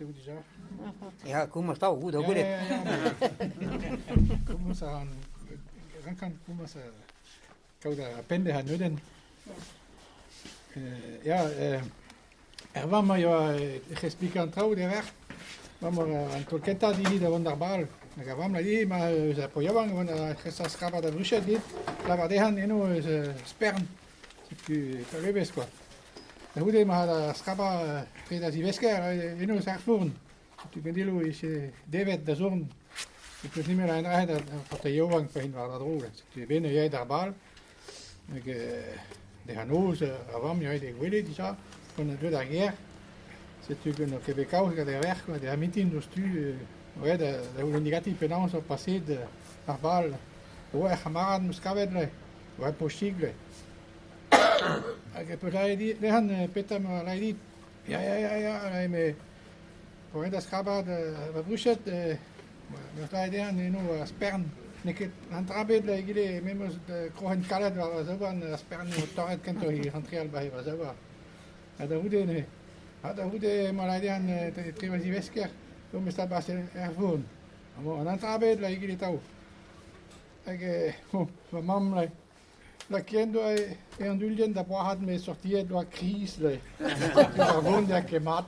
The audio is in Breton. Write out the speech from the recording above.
se dija. Ya, komañs 'ta, goût da gwelet. Komañs a ran, rankan komañs a kaout ar penn dezhañ neudenn. Ya, er vamm a yoa ec'h esplikañ an traoù deverc'h. Mamm an taol kentañ dit da vont d'ar bal. Hag ar vamm a dit ma eus ar paotr yaouank vont da c'hresañ skrapat da bruched dit. Lavar dezhañ eno eus spern. Setu talvez quoi. Da c'houde ma da skrapañ tre da zivesker eno eus ar fourn. Setu Gendilo e vije devet da zorn. E peus nemet an dra da paotr yaouank pa int war da dro. Setu ben e yae d'ar bal. Hag dezhañ noz ar vamm yae d'e gwele dija, gant deuet ar gêr. Setu gant ket bet kaoz gant e verc'h, dezhañ mintin diouzhtu oa da c'houlenn diganti penaos oa paseet ar bal. Oa er c'hamarad 'm eus kavet neuze. Oa posibl. Hag e peus lâret dit dezhañ petra 'ma lâret dit Ya, ya, ya, ya, a me o ret da skrabat va bruched, 'meus lâret dezhañ eno ar spern. N'eo ket an dra bet egile me 'meus kroc'hen kalet war va zaouarn, ar spern eo torret kentoc'h evit rantreal 'ba va zaouarn. Ha da c'houde neuze, ha da c'houde 'ma lâret dezhañ etre va zivesker, eo 'meus 'barzh er fourn. An dra bet egile atav. Hag va mamm lakaet doa e andouilhenn da boazhat met sortiet oa kriz neuze. Ar vont n'eo ket mat.